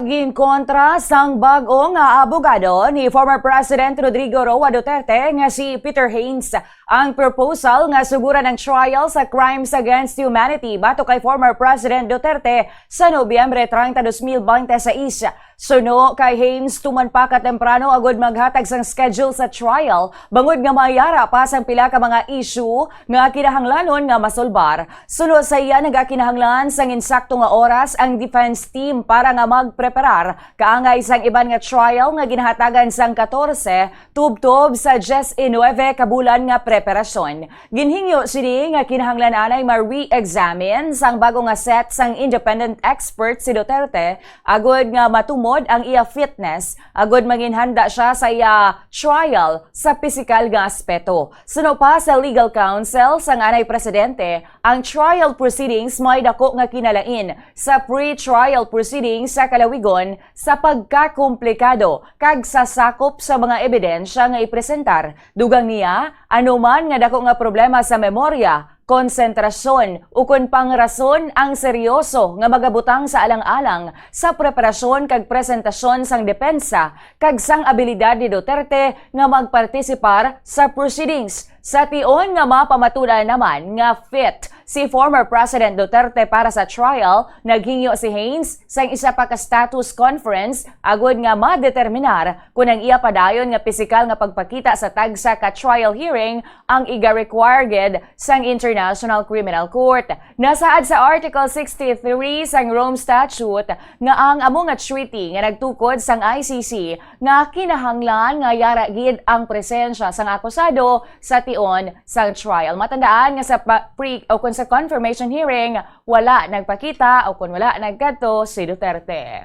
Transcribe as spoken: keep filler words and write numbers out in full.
Ginkontra sang bag-o nga abogado ni former President Rodrigo Roa Duterte nga si Peter Haynes ang proposal nga suguran ang trial sa crimes against humanity batok kay former President Duterte sa Nobyembre treinta, dos mil binte seis. Suno kay Haynes, tuman pa ka temprano agud maghatag sang schedule sa trial bangod nga mayara pa sang pila ka mga issue nga kinahanglanon nga masolbar. Suno sa iya, nagakinahanglan sang insakto nga oras ang defense team para nga magpreparar kaangay sang iban nga trial nga ginahatagan sang katorse tubtob sa diyes y nuebe ka bulan nga preparasyon. Ginhingyo sini nga kinahanglan anay ma-re-examine sang bago nga set sang independent expert si Duterte agud nga matumod ang iya fitness agud manginhanda siya sa iya trial sa pisikal nga aspeto. Suno pa sa legal counsel sang anay presidente, ang trial proceedings may dako nga kinalain sa pre-trial proceedings sa kalawigon sa pagkakomplikado kag sa sakop sa mga ebidensya nga ipresentar. Dugang niya, anuman nga dako nga problema sa memorya, konsentrasyon, ukon pang rason ang seryoso nga magabutang sa alang-alang sa preparasyon kag presentasyon sang depensa kag sang abilidad ni Duterte nga magpartisipar sa proceedings. Sa tion nga mapamatudan naman nga fit si former President Duterte para sa trial, naghingyo si Haynes sang isa pa ka status conference agud nga madeterminar kon ang iya padayon nga pisikal nga pagpakita sa tagsa ka trial hearing ang iga-require gid sang International Criminal Court. Nasaad sa Article sixty-three sang Rome Statute nga ang amo nga treaty nga nagtukod sang I C C nga kinahanglan nga yara gid ang presensya sang akusado sa tion sang trial. Matandaan nga sa pa-, pre o kon sa confirmation hearing, wala nagpakita o kon wala nagkadto si Duterte.